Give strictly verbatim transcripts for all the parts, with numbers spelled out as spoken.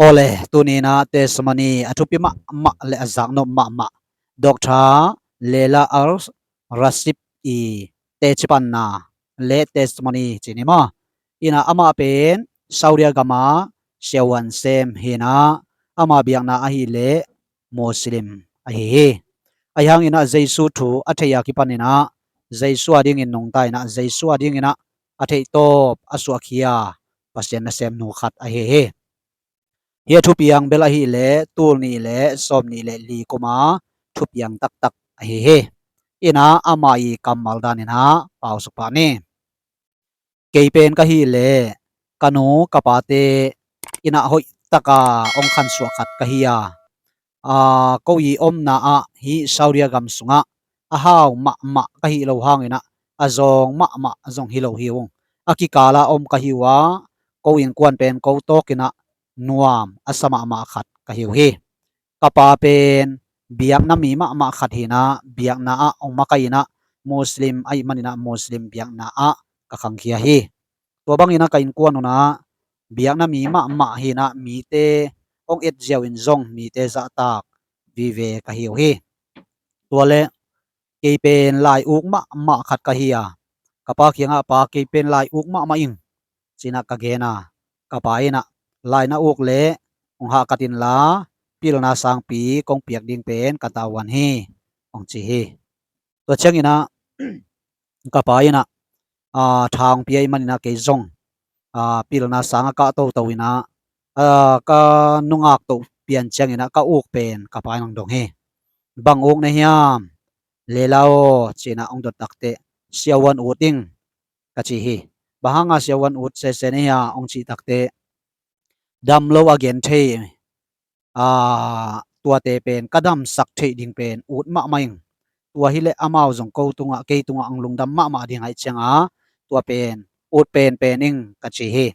Awle, tuni in ah testimony a thupi mahmah le a zaknop mahmah Doctor Lela Al Rasip i teci panna le testimony ci ni maw. In ah amah pen Saudi gam ah siavuan sem hi in ah, ama biakna ahih leh Muslim ahi hi. Ahi hangin ah Jesu thu a theih a kipan in ah Jesu a dingin nungta in ah Jesu a dingin ah a theih tawp a suahkhia Pasian nasemnu khat ahi hi. Hih a thupiang bel ahih leh tul nih le sawm nih le li kum a thupiang taktak ahi hi. In ah ama i kammal dan in ah pausuk pah ni. Kei pen ka hih leh ka nu ka pate in ah hoih taka hong khansuah khat ka hi a, aa, ko i omna ah hih Saudi gam sungah a hau mahmah ka hih loh hangin ah a zawng mahmah zong hi lo hi ung. A kikal ah om ka hi uh a, ko innkuan pen ko tawk in ah nuam a sa mahmah khat ka hi uh hi. Ka pa pen biakna mi mahmah khat hi in ah, biakna ah hong makaih in ah, Muslim ahih manin ah Muslim biakna ah ka khangkhia hi. Tua bangin ah ka innkuan un ah biakna mi mahmah hi in ah, mite hong et ziau in zong mite zahtak vive ka hi uh hi. Tua leh kei pen lai uk mahmah khat ka hi a, ka pa kiangah, "Pa, kei pen lai uk mahmah ing," ci in ah ka gen a, ka pa in ah, "Lai na uk leh hong hahkat inla, pilna sangpi kong piak ding pen ka tavuan hi," hong ci hi. Tua ciangin ah ka pa in ah, aa, tha hong pia ahih manin ah kei zong, aa, pilna sang a kah toto in ah, aa, ka nungak toh pian ciangin ah ka uk pen ka pa in hong dong hi. "Bang uk na hiam, Lela aw?" ci in ah hong dot takteh, "Siavuan ut ing," ka ci hi. "Bang hanga siavuan ut sese na hia?" hong cih takteh, "Dam lo a gen thei, aa, tuate pen ka damsak theih ding pen ut mahmah ing. Tua hi leh amau zong ko tungah, kei tungah hong lungdam mahmah ding ahih ciangin tua pen ut penpen ing," ka ci hi.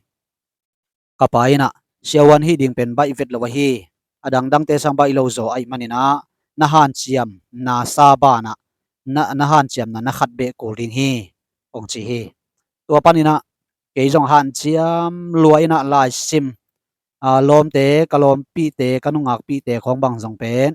Ka pa in ah, "Siavuan hih ding pen baih vet lo ahi. A dangdangte sang baih lo zaw ahih manin ah na hanciam na sa banah na, na hanciamna na khat beh kul ding hi," hong ci hi. Tua panin ah kei zong hanciam lua in ah laisim, aa, lawmte, ka lawmpihte, ka nungakpihte khawng bang zong pen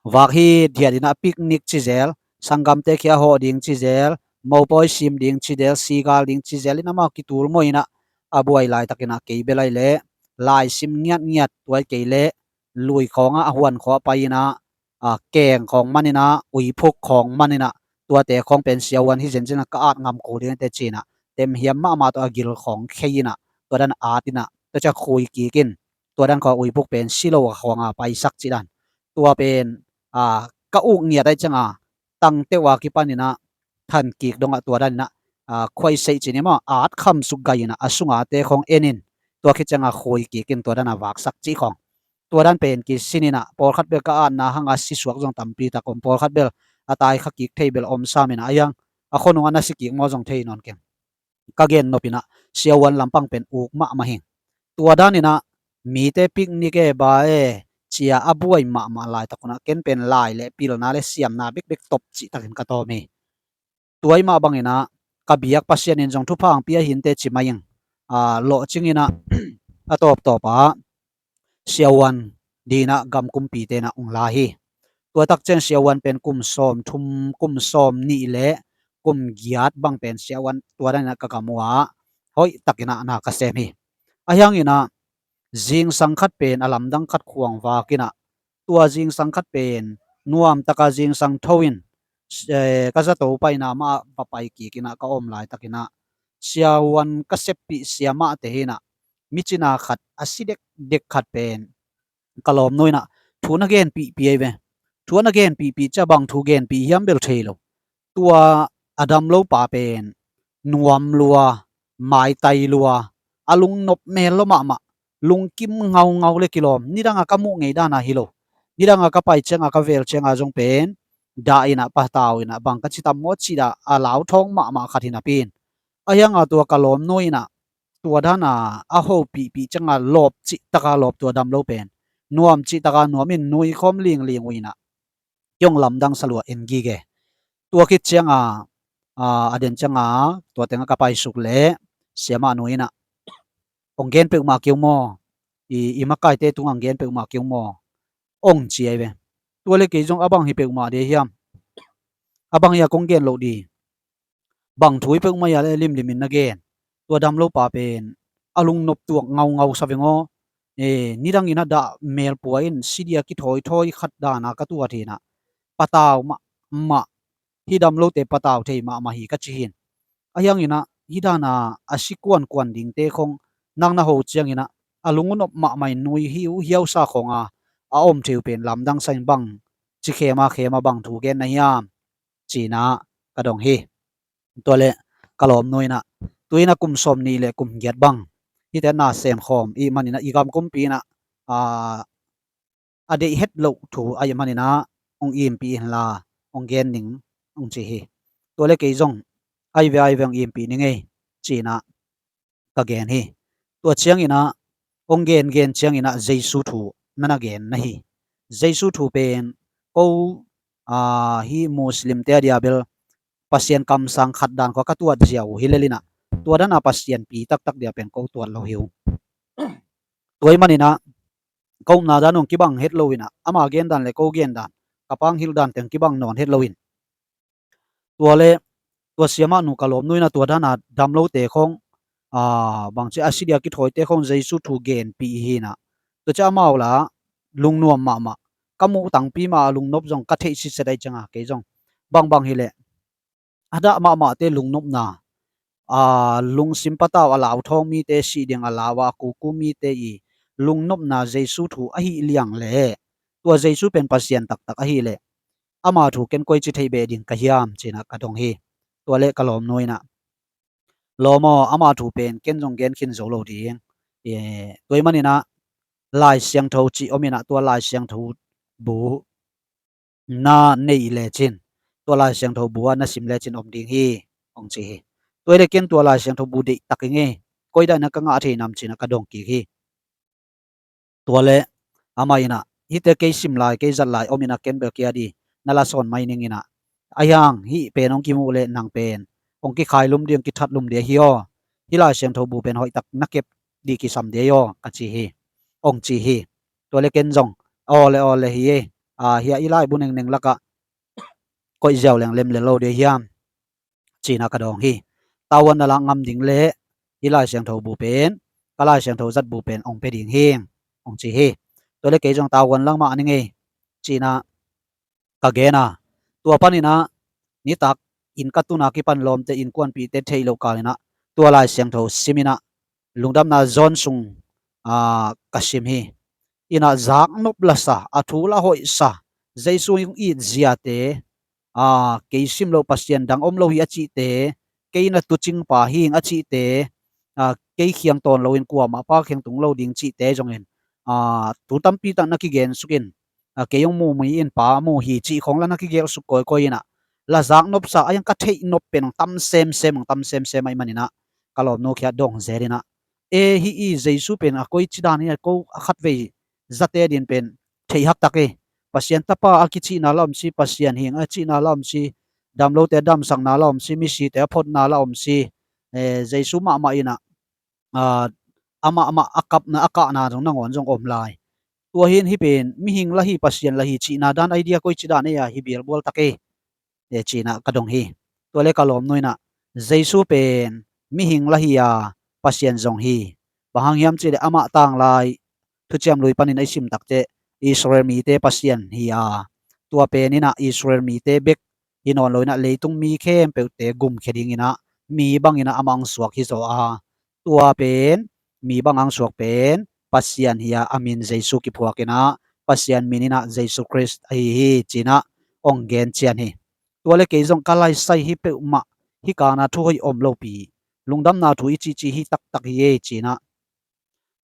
vak hithiat in ah picnic ci zel, sanggamte khia hawh ding ci zel, mopawi sim ding ci zel, sigal ding ci zel in amau kitul mawh in ah a buai laitakin ah kei bel ahih leh laisim ngiatngiat, tua hi kei leh lui khawngah a huan khawng ah pai in ah, aa, keng khawng man in ah, uiphuk khawng man in ah, tuate khawng pen siavuan hi zenzen a ka at ngam kul ding a teci in ah, temhiam mahmah tawh a gil khawng khei in ah, tua dan at in ah, tua ciang khui kik in, tua dan khawng uiphuk pen si lo a khawng a paisak cih dan. Tua pen, aa, ka uk ngiat ahih ciangin ah tangteuh a kipan in ah than kik dongah tua dan in ah, aa, khuaiseih ci ni maw, at khamsuk gai in ah a sunga te khawng en in, tua khit ciangin ah khui kik in tua dan a vaksak cih khawng. Tua dan pen kisin in ah, pawlkhat bel ka atna hanga sisuak zong tampi tak om, pawlkhat bel a tai kha kik thei bel om sam in ah, a hiang a khonung a na si kik maw zong thei nawn keng. Ka gen nop in ah siavuan lampang pen uk mahmah hi. Tua dan in ah mite picnic e ba e ci a a buai mahmah laitak un ah ken pen lai le pilna le siamna bekbek top cih takin ka tawm hi. Tua ahih mah bangin ah ka biak Pasian in zong thupha hong pia hi inteh ci mai ing. Aa, lawhcing in ah a tawptawp ah siavuan ding in ah gam kumpite in ah hong la hi. Tua tak ciang siavuan pen kum sawm thum, kum sawm nih le kum giat bang pen siavuan tua dan in ah ka gam uh ah hoih takin ah na ka sem hi. A hiang in ah zingsang khat pen a lamdang khat khuang vak in ah, tua zingsang khat pen nuam taka zingsang tho in, eh, ka zato paina mah ah va pai kik in ah ka om laitakin ah siavuan ka seppih sia mahte hi in ah, mi cina khat a si dekdek khat pen ka lawmnu in ah thu na genpihpih ahi ve. Thu na genpihpih ciang bang thu genpih hiam bel thei lo. Tua a dam lo pa pen nuam lua, maitai lua, a lungnop mel lua mahmah, lungkim ngaungau le kilawm. Nidang a ka muh ngei dan a hi lo. Nidang a ka pai ciang a, ka vel ciang a zong pen dah in ah, patau in ah, bang ka ci tam maw cih dah a lauthawng mahmah khat hi napi in, a hiang a tua ka lawmnu in ah tua dan a a hopihpih ciang a lawp cih taka lawp tua dam lo pen nuam cih taka nuam in nui khawm lingling uh in ah, kei hong lamdang sa lua en gige. Tua khit ciang a, a, a den ciang a tua teng a ka paisuk leh siamah nu in ah, "Hong gen peuhmah kei un maw, i, i makaite tungah gen peuhmah kei ung maw, ong ci ahi ve. Tua le kei zong a bang hi peuhmah ding hiam? A bang hi a kong gen loh ding bang thu hi peuhmah a le limlimin na gen. Tua damlo pa pen a lungnop tuak ngaungau sa veng aw. E, nidangin a dah melpua in sidia kithawithawi khat dana ka tuat hinah, patau mahmah, hih damlote patau thei mahmah hi ka ci hin. A hianginah hih dana a si kuankuan dingte khong nang na ho cianginah a lungnop mahmah in nui hi uh hiausa khonga a om thei uh pen lamdang sa in bang ci khema khema bang thu gen na hiam? Cinah ka dong hi. Tua le ka lawmnu inah tuinah kum sawm nih le kum giat bang hihte na semkhawm ih maninah i gam kumpi inah a, a deih het loh thu aih maninah ong impih inla ong gen ning ong ci hi. Tua le kei zong aih ve aih ve ong impih ning ei cinah ka gen hi. Tua cianginah ong gen gen cianginah Jesu thu na na gen na hi. Jesu thu pen ko, a, hih Muslimte a dia bel Pasian kamsang khat dan khua ka tuat ziau hi lelinah tua dana Pasian pi taktak dia pen ko tuat lo hi uh. Tua ih maninah ko upna dan ong kibang het loinah ama gen dan le ko gen dan, ka pang hilh dan teng kibang nawn het loin. Tua le tua siamah nu ka lawmnu inah tua dana damlote khong, a, bangci a sidia kithawite khong Jesu thu genpih ihinah. Tua cia amau la lungnuam mahmah, ka muh tangpi mah a lungnop zong ka theih sitset aih cianga kei zong bangbang hileh a dah mahmahte lungnopna, a, lungsim patau a lauthawng mite sih ding a lau a kuku mite i lungnopna Jesu thu ahi liang le tua Jesu pen Pasian taktak ahi le ama thu ken koici theih beh ding ka hiam cinah ka dong hi. Tua le ka lawmnu inah lawm aw, ama thu pen ken zong gen khin zo lo ding. E, tua ih maninah Lai Siangtho cih om inah tua Lai Siangtho bu na neih lecin, tua Lai Siangtho bu ah na sim lecin om ding hi ong ci hi. Tua ih le ken tua Lai Siangtho bu deih tak ing ei, koi dah inah ka ngah thei nam cinah ka dong kik hi. Tua le amah inah hihte kei sim lai kei zat lai om inah ken bel kia di na lasawn mai ning inah, a hiang hih pen ong kimuh le nang pen ong kikhailum ding kithatlum ding hi aw. Hih Lai Siangtho bu pen hoihtak na kep dih kisam ding hi aw ka ci hi ong ci hi. Tua le ken zong aw le aw le hi ei, a, hia i laibu nengneng lakah koih ziau leng lemlel lo ding hiam cinah ka dawng hi. Tavuan na lak ngam ding le hih Lai Siangtho bu pen, ka Lai Siangtho zat bu pen ong pia ding hi ong ci hi. Tua le kei zong tavuan lak mah ning ei cinah ka gen a. Tua paninah nitak inn ka tuna kipan lawmte innkuanpihte theih loh kalinah tua Lai Siangtho siminah lungdamna John sung, a, ka sim hi. Inah zaknop lasa, a thu la hoihsa, Jesu ih ziate, a, kei sim loh Pasian dang om lo hi a cihte, kei na tucingpa hi ing a cihte, a, kei khiang tawn loin kuamah pa khiang tung lo ding cihte zongin, a, thu tampi tak na kigen sukin, a, kei hong mu mi in pa mu hi cih khong la na kigelh suk kawikawi inah la zaknopsa a hiang ka theih nop pen ong tam semsem ong tam semsem aih maninah ka lawmnu khiat dong zel inah, e, hih i Jesu pen a koici dan hi a ko a khatvei zate din pen theih haktak hi. Pasian tapa a kicihna la om si, Pasian hing a cihna la om si, damlote a damsakna la om si, misite a photna la om si, e, Jesu mahmah inah, a, amah amah a kapna a kahna zong nangawn zong om lai. Tua hin hih pen mihing la hi Pasian la hi cihna dan idea koici dan ei a hi bialbual tak ei, e, cinah ka dong hi. Tua le ka lawmnu inah Jesu pen mihing la hi a Pasian zong hi. Bang hang hiam cihleh amah tanglai thuciam lui panin a i sim takte Israel mite Pasian hi a, tua pen inah Israel mite bek hi nawn lo inah leitung mi khempeuhte gumkhia dinginah mi banginah amah ang suak hi zaw a, tua pen mi bang ang suak pen Pasian hi a, a min Jesu kiphuak inah Pasian min inah Jesu Khrist ahi hi cinah ong gen cian hi. Tua le kei zong ka laisai hi peuhmah, hi kana thu hoih om lopi, lungdamna thu i cihcih hi taktak hi ei cinah,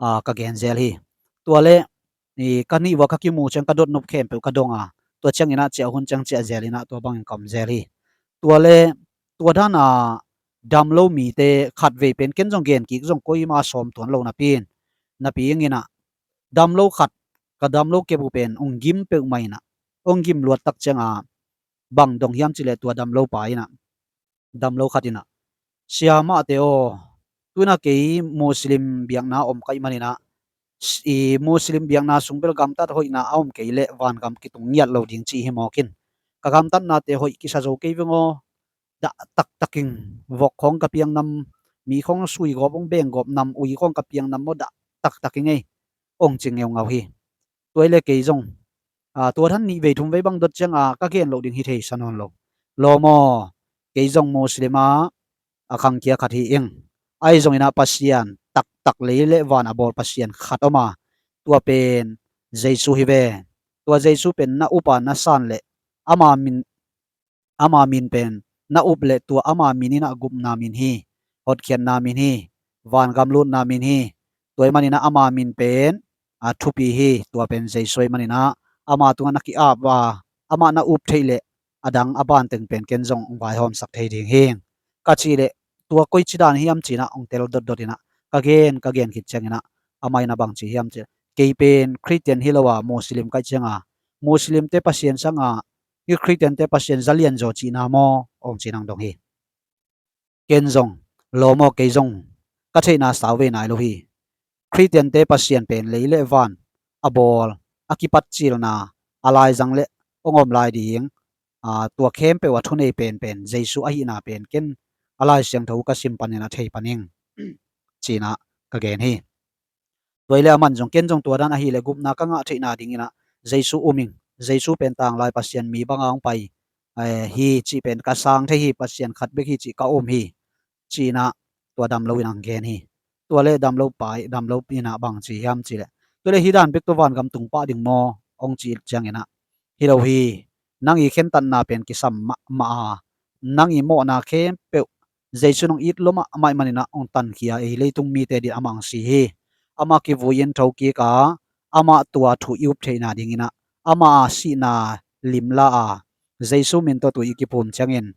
a, ka gen zel hi. Tua le i ka nih vua ka kimu ciang ka dotnop khempeuh ka dong a, tua cianginah ciah hun ciang ciah zel inah tua bangin ka om zel hi. Tua le tua dana damlo mite khatvei pen ken zong gen kik zong koima sawm tuan lo napi in, napi inginah damlo khat, ka damlo kep uh pen ong gim peuhmah inah, ong gim luat tak cianga bang dong hiam cihleh tua damlo pa inah, damlo khat inah, sia mahte aw, tuinah kei Muslim biakna om ka ih maninah i Muslim biakna sung bel gamtat hoihna a om kei leh vangam kitung ngiat lo ding cih hi mawk in. Ka gamtatnate hoih kisa zo kei veng aw, dah taktak ing, vok khawng ka piang nam, mi khawng sui gawp hong beng gawp nam, ui khawng ka piang nam maw, dah taktak ing ei, hong ci ngeungau hi. Tua hi leh kei zong, a, tua dan nih vei thum vei bang dot ciang a ka gen loh ding hi thei sa nawn lo. Lawm aw, kei zong Muslim a a khangkhia khat hi ing. Ahi zongin ah Pasian taktak, lei le van a bawl Pasian khat om a, tua pen Jesu hi ve. Tua Jesu pen na up a na san leh ama min, ama min pen na up leh tua ama min in ah gupna min hi, hotkhiatna min hi, vangam lutna min hi. Tua ahih manin ah ama min pen, a, thupi hi, tua pen Jesu ahih manin ah ama tungah na ki-ap a, amah na up theih leh a dang a ban teng pen ken zong hong vaihawmsak thei ding hi ing, ka cih leh, tua koici dan hiam ci-in ah hong tel dotdot in ah, ka gen, ka gen khit ciangin ah, amah in ah bang ci hiam cih leh, kei pen Khristian hi lo a Muslim ka hih ciang a, Muslimte Pasian sang a, hih Khristiante Pasian za lian zaw cihna maw, hong ci-in hong dong hi. Ken zong, lawm aw, kei zong ka theihna sau ve nai lo hi. Khristiante Pasian pen lei le van a bawl, a kipat cilna, a laizang le hong om lai ding, a, tua khempeuh a thunei penpen Jesu ahihna pen ken a Lai Siangtho ka sim panin a thei pan ing, ci-in ah ka gen hi. Tua hi leh aman zong, ken zong tua dan ahih leh gupna ka ngah theihna dingin ah Jesu um ing, Jesu pen tanglai Pasian mi banga hong pai, eh, hi cih pen ka sang thei hi, Pasian khat bek hi cih ka um hi, ci-in ah tua damlo in ah hong gen hi. Tua leh damlo pa, damlo in ah bang ci hiam cih leh, tua leh hih dan bek tawh vangam tung pah ding maw, hong cih ciangin ah, hi lo hi, nang i khentatna pen kisam mahmah a, nang i mawhna khempeuh Jesu in hong it lua mahmah ahih manin ah hong tankhia, ei leitung mite adingin amah hong si hi. Amah kivui in thokik a, amah tua thu i up theihna dingin ah, amah a sihna lim la a, Jesu min tawh tui i kiphum ciangin,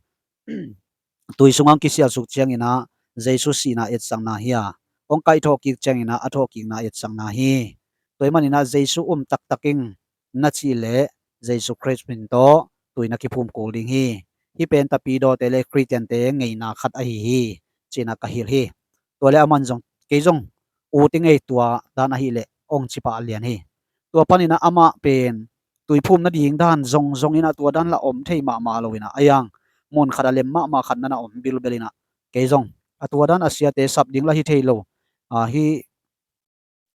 tui sungah hong kisialsuk ciangin ah Jesu sihna etsakna hi a, hong kaihthawh kik ciangin ah a thawhkikna etsakna hi. Tua ahih manin ah Jesu um taktak ing na cih leh Jesu Khrist min tawh tui na kiphum kul ding hi. Hih pen Tapidawte le Khristiante ngeina khat ahi hi, ci-in ah ka hilh hi. Tua leh aman zong, kei zong ut ing ei, tua dan ahih leh, hong ci pah lian hi. Tua panin ah amah pen tuiphum nading dan zongzong in ah tua dan lah om thei mahmah lo in ah, a iang mun khat a lem mahmah khat na na om bilbel in ah, kei zong a tua dan a siate sap ding lah hi thei lo. A, hih,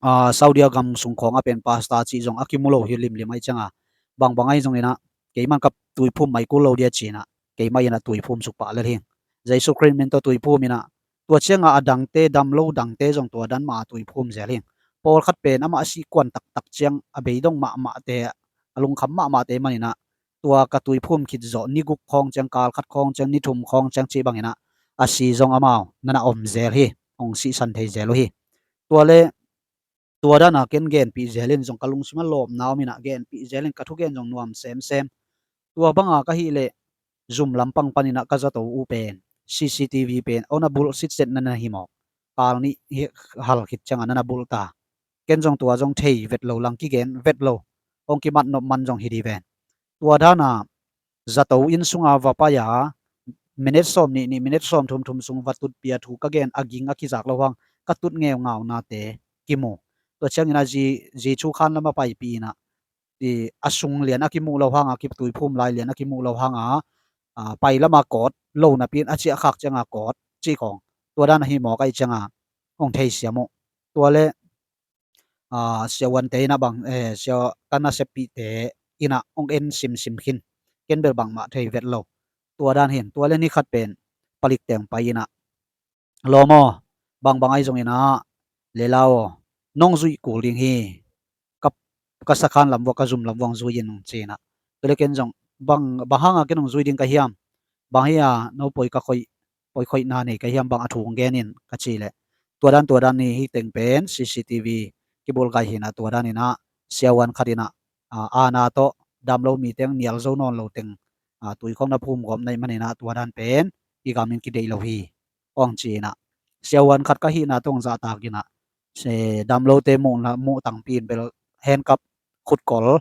a, Saudi a gam sung khawng a pen pastor cih zong a kimu lo hi limlim ahih ciang a, bangbang ahi zongin ah keimah in ka tuiphum mai kul lo dia ci-in ah keimah in ah tuiphum suk pah lel hi. Jesu Khrist min tawh tuiphum in ah, tua ciang a a dangte, damlo dangte zong tua dan mah a tuiphum zel hi. Pawlkhat pen amah a sih kuan taktak ciang a beidong mahmahte, a lungkham mahmahte manin ah, tua ka tuiphum khit zawh ni guk khawng ciang, kal khat khawng ciang, ni thum khawng ciang cih bangin ah a si zong amau na na om zel hi, hong sihsan thei zel uh hi. Tua leh tua dan a ken genpih zel in zong ka lungsim ah lawpna om in ah genpih zel in ka thugen zong nuam semsem. Tua banga ka hih leh zum lampang panin ah ka zato uh pen C C T V pen hong na bulh sitset na na hi mawk. Kal nih hi hal khit ciang a na na bulh ta. Ken zong tua zong thei vet lo, lang kigen vet lo, hong kimat nop man zong hi dih ven. Tua dan a zato inn sungah va pai a, minute sawm nih nih, minute sawm thum thum sung va tutpih a, thu ka gen a ging a kizak lo hang ka tut ngeungaunate kimu. Tua ciangin ah zi, zi chu khan lam a paipih in ah, i, a sung lian a kimuh lo hang a, kituiphum lai lian a kimuh lo hang a, a, pai lam a kawt lo napi in a ciah khak ciang a kawt cih khawng, tua dan ahi mawk ahih ciang a hong theisiam uh. Tua leh, a, siavuante in ah bang, eh, sia, ka naseppihte in ah hong en simsim khin. Ken bel bangmah thei vet lo. Tua dan hi in, tua leh ni khat pen palik teng pai in ah, lawm aw, bangbang ahi zongin ah, le la aw, nong zuih kul ding hi. Ka, ka sakhan lam vuah, ka zum lam vuah hong zui in, hong ci in ah. Tua leh ken zong, bang, bang hang a ken hong zui ding ka hiam? Bang hi a no poi ka khoih, poi khoihna nei ka hiam, bang a thu hong gen in, ka cih leh, tua dan, tua dan hi, hih teng pen C C T V kibulh gai hi in ah, tua dan in ah siavuan khat in ah, a, aana tawh damlo mi teng nial zo nawn lo teng, a, tui khawng na phum gawp na hih manin ah tua dan pen i gam in kideih lo hi, hong ci in ah. Siavuan khat ka hihna tawh hong zahtak in ah, se, damlote muh na, muh tangpi in bel handcuff, khutkol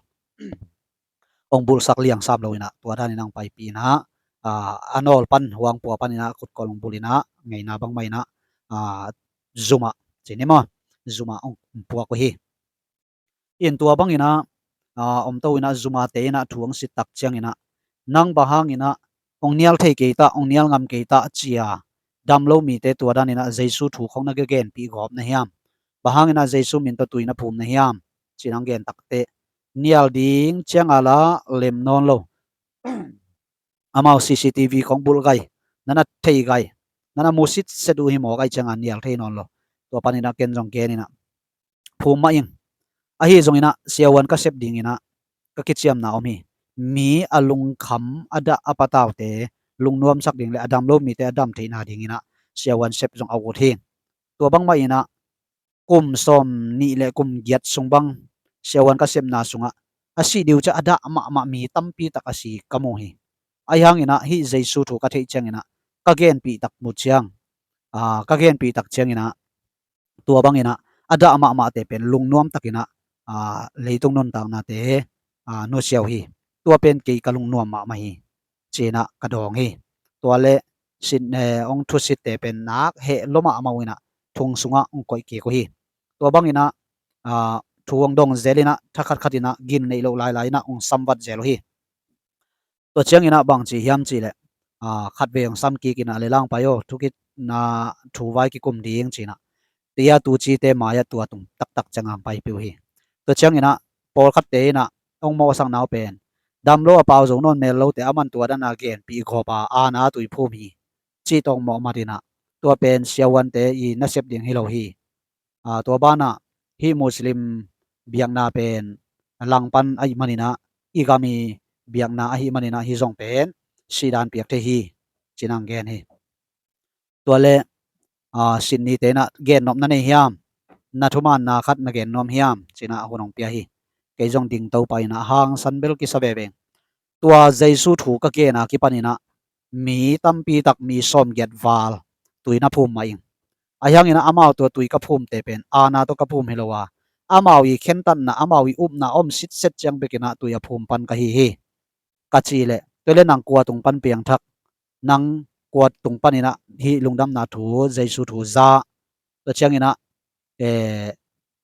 hong bulhsak liangsam lo in ah, tua dan in ah hong paipih in ah, a, a nawl pan, huang pua pan in ah khutkol hong bulh in ah, ngeina bangmah in ah, a, zum ah, ci ni maw, zum ah hong puak uh hi. In tua bangin ah, aa, om to in ah, zumate in ah thu hong sit tak ciangin ah, nang bang hangin ah hong nial thei kei ta, hong nial ngam kei ta ci-a dam lo mite tua danin ah Jesu thu khong na genpih gawp na hiam? Bang hangin ah Jesu min tawh tui na phum na hiam? Ci-in hong gen takteh, nial ding ciang a la lem nawn lo. Amau C C T V khong bulh gai, na na thei gai, na na mu sitset uh hi mawk ahih ciangin nial thei nawn lo. Tua panin ah ken zong genin ah phum mah ing. Ahi zongin ah siavuan ka sep dingin ah ka kiciamna om hi. Mi a lungkham, a dah, a pataute lungnuamsak ding le a dam lo mite a dam theihna dingin ah siavuan sep zong a ut hi. Tua bang mah in ah kum sawmnih le kum giat sung bang siavuan ka sepna sungah a sih ding uh ciang a dah mahmah mi tampi tak a si ka mu hi. Ahi hangin ah hih Jesu thu ka theih ciangin ah ka genpih tak mu ciang, aa, ka genpih tak ciangin ah tua bangin ah a dah mahmahte pen lungnuam takin ah, aa, leitung nuntaknate, aa, nusia uh hi. Tua pen kei ka lungnuam mahmah hi, ci-in ah ka dawng hi. Tua le sit, eh, hong thusitte pen nak heh lua mahmah uh in ah thong sungah hong koih kik uh hi. Tua bangin ah, aa, thu hong dong zelin ah thakhat khatin ah gin neih loh lailai in ah hong samvat zel uh hi. Tua ciangin ah bang ci hiam cih leh, aa, khatvei hong sam kik in ah, le lang pai aw, thukitna thu vai kikum ding ci-in ah, tia tu cite mai-ah tua tung taktak ciangin hong paipih uh hi. Tua ciangin ah pawlkhatte in ah hong mawhsakna uh pen, dam lo a pau zo nawn mel lote aman tua dan a genpih gawp a, aana tui phum hi, cih tawh hong mawh mat in ah, tua pen siavuante i nasep ding hi lo hi. Aa, tua banah hih Muslim biakna pen langpan ahih manin ah, i gam i biakna ahih manin ah, hih zong pen sihdan piak thei hi, ci-in hong gen hi. Tua le, aa, Sydney-te in ah gennop na nei hiam? Na thumanna khat na gen nuam hiam? Ci-in ah hun hong pia hi. Kei zong ding to pah in ah hangsan bel kisa veve ing. Tua Jesu thu ka gen a kipanin ah mi tampi tak, mi sawmgiat val tui na phum mah ing. Ahi hangin ah amau tua tui ka phumte pen aana tawh ka phum hi lo a, amau i khentatna, amau i upna om sitset ciang bekin ah tui a phum pan ka hi hi, ka cih leh, tua le nang kua tung pan piangthak, nang kua tung panin ah hih lungdamna thu, Jesu thu za, tua ciangin ah, eh,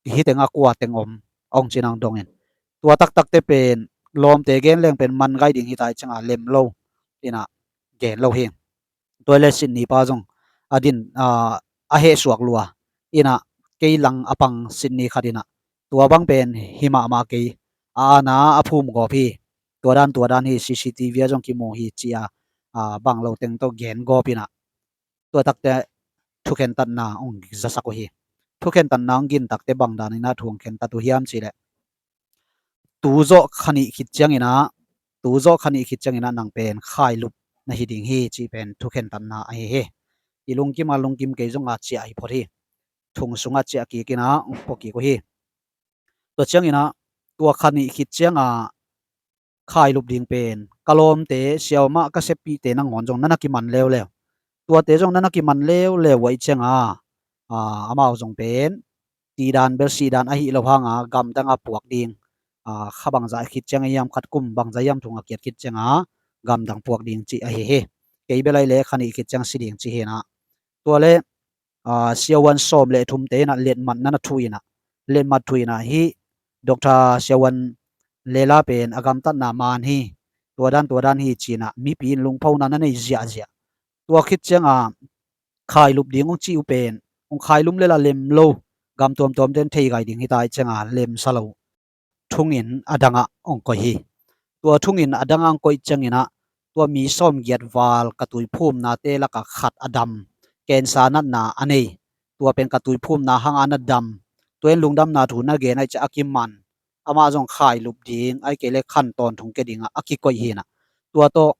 hih teng ah kua teng om, hong ci-in hong dong in. Tua taktakte pen lawmte gen leng pen man gai ding hi ta ahih ciangin lem lo in ah gen lo hi. Tua le Sydney pa zong a din, aa, a heh suak lua in ah, kei lang a pang Sydney khat in ah, tua bang pen hi mahmah kei, a aana a phum gawp hi, tua dan tua dan hi, C C T V ah zong kimu hi, ci-a, aa, bang lo teng tawh gen gawp in ah, tua takte thukhentatna hong zasak uh hi. Thukhentatna hong gin takte bang danin ah thu hong khentat uh hiam cih leh, tu zawh kha nih khit ciangin ah, tu zawh kha nih khit ciangin ah nang pen khailup na hi ding hi, cih pen thukhentatna ahi hi. I lungkim a lungkim kei zong a ciah hi phot hi. Thong sungah ciah kik in ah hong pua kik uh hi. Tua ciangin ah tua kha nih khit ciang a khailup ding pen ka lawmte, siamah ka seppihte nangawn zong na na kiman leuleu. Tuate zong na na kiman leuleu uh ahih ciang a, aa, amau zong pen tidan bel sihdan ahi lo hang a, gamdang a puak ding, aa, kha bangzah khit ciang a hiam, khat kum bangzah hiam thong a kiat khit ciang a gamdang puak ding cih ahi hi. Kei bel ahih leh kha nih khit ciang si ding cih hi in ah. Tua le, aa, siavuan sawm le thumte in ah letmat na na thuh in ah, letmat thuh in ah, hih Doctor Siavuan Lela pen a gamtatna man hi, tua dan tua dan hi, ci-in ah mipi in lungphona na nei ziahziah. Tua khit ciang a khailup ding hong cih uh pen, hong khailum lel a lem lo, gam tuamtuamte in thei gai ding hi ta ahih ciang a lemsa lo. Thungen a dang ah hong koih hi. Tua thungen a dang ah hong koih ciangin ah, tua mi sawmgiat val ka tuiphumnate lak ah khat a dam, cancer natna a nei, tua pen ka tuiphumna hang a na dam, tua in lungdamna thu na gen ahih ciang a kiman, amah zong khailup ding, ahih kei leh khan tawntung kia ding ah a kikoih hi in ah, tua tawh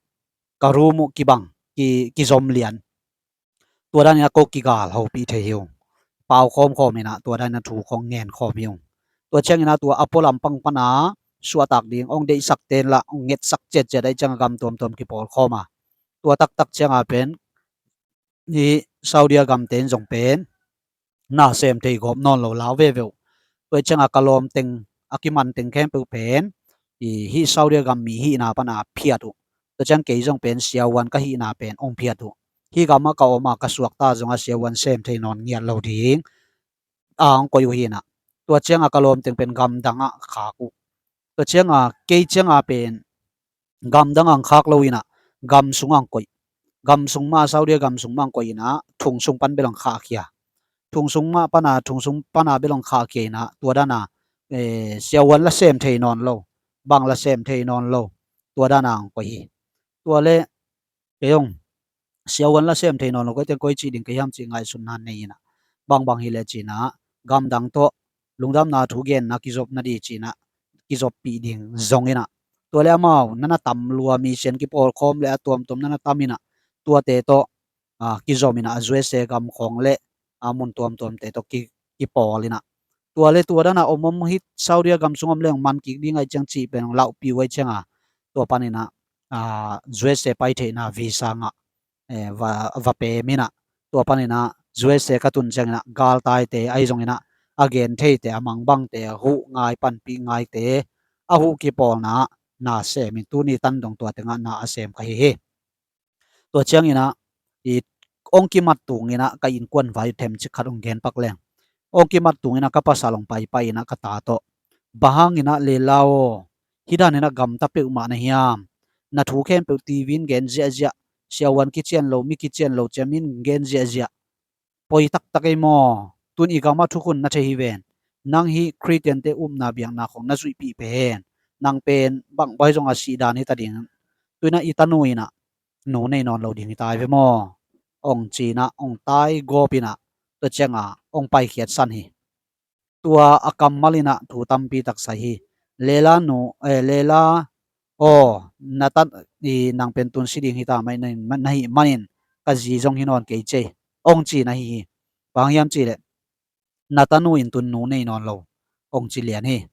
ka room uh kibang, ki, kizom lian. Tua danin ah ko kigal hopih thei hi ung. Pau khawmkhawm in ah, tua danin ah thu khong ngen khawm hi ung. Tua ciangin ah tua a pualam pang pan a suahtak ding hong deihsakte in lah hong ngetsak ciatciat ahih ciang a gam tuamtuam kipawl khawm a, tua taktak ciang a pen hih Saudi a gamte in zong pen na sem thei gawp nawn lo, lau veve uh. Tua ahih ciang a ka lawm teng, a kiman teng khempeuh pen hih Saudi a gam mi hihna pan a phiat uh. Tua ciang kei zong pen siavuan ka hihna pen hong phiat uh. Hih gam ah ka om a, ka suakta zong a siavuan sem thei nawn ngiat lo ding a hong koih uh hi in ah. Tua cianga ka lawmteng pen gamdangah khak uh. Tua cianga kei cianga pen gamdang ang khak lo inah gam sung ang koih. Gam sung mah, Saudi gam sung mah ang koih inah thong sung pan bel ang khahkhia. Thong sung mah pana, thong sung pana bel ang khahkhia inah tua dana, eh, siavuan la sem thei nawn lo, bang la sem thei nawn lo, tua dana ang koih hi. Tua le kei hong siavuan la sem thei nawn lo, kei teng koi cih ding kei hiam cih ngaihsutna nei inah, bangbang hileh cinah gamdang tawh lungdamna thu genna kizopna di cinah kizoppih ding zong inah, tua le amau nana tam lua, misian kipawlkhawm le a tuamtuam nana tam inah tuate tawh, ah, kizom inah a U S A gam khawng le a mun tuamtuamte tawh ki, kipawl inah tua le tua dana om om hi. Saudi a gam sung om leng man kik ding ahi ciang cih pen hong lauhpih uh ahi cianga tua paninah, ah, U S A pai theihna visa ngah, eh, va, va pem inah tua paninah U S A ka tun cianginah galtaite ahi zonginah a gen theite, a mangbangte, a huh ngai, panpih ngaite a huh kipawlna na sem in tuni tan dong tua tengah na a sem ka hi hi. Tua cianginah i ong kimat tunginah ka innkuan vai themcik khat ong genpak leng, ong kimat tunginah ka pasal ong paipai inah ka ta tawh, bang hanginah Lela aw, hih daninah gamta peuhmah na hiam? Na thu khempeuh T V in gen ziahziah, siavuan kician lo, mi kician lo ciamin gen ziahziah. Poi taktak ei maw? Tun i gamah thukhun na thei hi ven. Nang hih Khristiante upna biakna khong na zuihpih pen, nang pen bang bai zong a sih dan hi ta ding. Tuinah i tanu inah nu nei nawn lo ding hi ta hi ve maw? Ong cinah ong tai gawp inah tua cianga ong paikhiat san hi. Tua a kammal inah thu tampi tak sai hi. Lela nu, eh, Lela aw, na tan i nang pen tun si ding hi ta mai na, na hi manin ka zi zong hi nawn kei cei, ong ci na hi hi. Bang hiam cihleh na tanu in tun nu nei nawn lo, ong ci lian hi.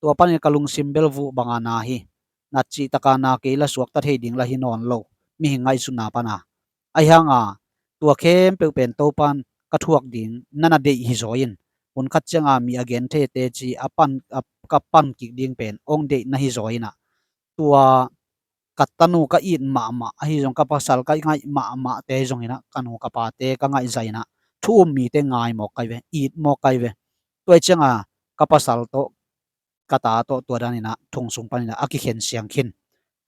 Tua panin ka lungsim bel vuh banga na hi. Nat cihtaka na kei la suakta thei ding la hi nawn lo, mihing ngaihsutna pana. Ahi hanga tua khempeuh pen Topan ka thuak ding nana deih hi zaw in, hun khat cianga mi a gen thei teci a pan, a, ka pan kik ding pen ong deih na hi zaw inah, tua ka tanu ka it mahmah ahi zong, ka pasal ka ngaih mahmahte ahi zonginah ka nu ka pate ka ngaih zahinah thu um mite ngai mawk kai ve, it mawk kai ve. Tua ahi cianga ka pasal tawh ka ta tawh tua daninah thong sung paninah a kikhen siang khin.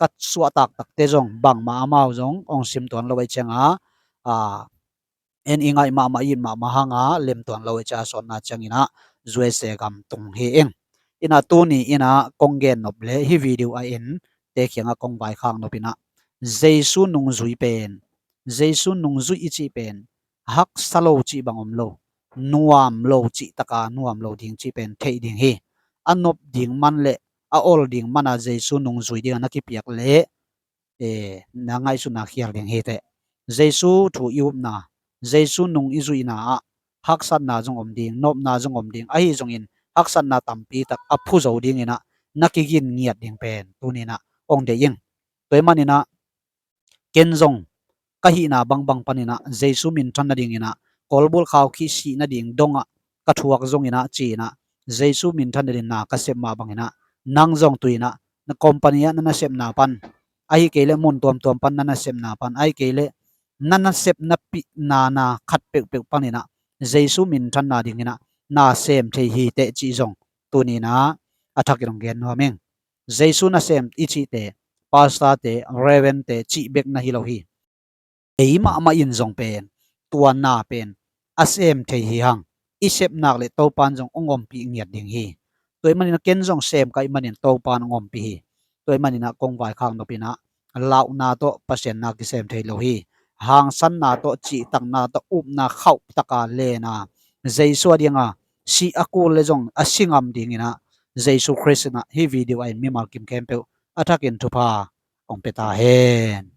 Ka suah taktakte zong bangmah amau zong ong sim tuan lo ahi cianga, a, en i ngaih mahmah, it mahmah hanga lem tuan lo ahi cia a sawtna cianginah U S A gam tung hi ing. Inah tuni inah kong gen nop le hih video a en te khiangah kong vaikhak nop inah Jesu nungzui pen, Jesu nungzui i cih pen haksa lo cih bang om lo, nuam lo cih taka nuam lo ding cih pen theih ding hi. A nop ding man le a ol ding mana Jesu nungzui dinga na kipiak le, eh, na ngaihsutna khial ding hi teh. Jesu thu i upna, Jesu nung i zuihna ah haksatna zong om ding, nopna zong om ding. Ahi zongin haksatna tampi tak a phu zo dinginah na kigin ngiat ding pen tuninah ong deih ing. Tua ahih maninah ken zong ka hihna bangbang paninah Jesu minthan nadinginah kolbulh khaukhih sih nading dongah ka thuak zonginah ci-inah Jesu minthan nading na ka sep mah banginah nang zong tuinah na company ah na nasepna pan, ahi kei leh mun tuamtuam pan na nasepna pan, ahi kei leh na nasepnapih nana khat peuhpeuh paninah Jesu minthan nadinginah na sem thei hi teh cih zong tuninah a thakin ong gen nuam ing. Jesu nasem i cihte pastorte, reverendte cih bek na hi lo hi. Ei mahmah in zong pen tua na pen a sem thei hi hang. I sepnak le Topan zong ong ompih ngiat ding hi. Tua ahih maninah ken zong sem ka hih manin Topan ong ompih hi. Tua ahih maninah kong vaikhak nop inah lauhna tawh Pasian na kisem thei lo hi. Hangsanna tawh, cihtakna tawh, upna khauhtaka lena Jesu a dinga sih a kul le zong a si ngam dinginah Jesu Khrist inah hih video a en mimal kim khempeuh a thakin thupha ong pia ta hen.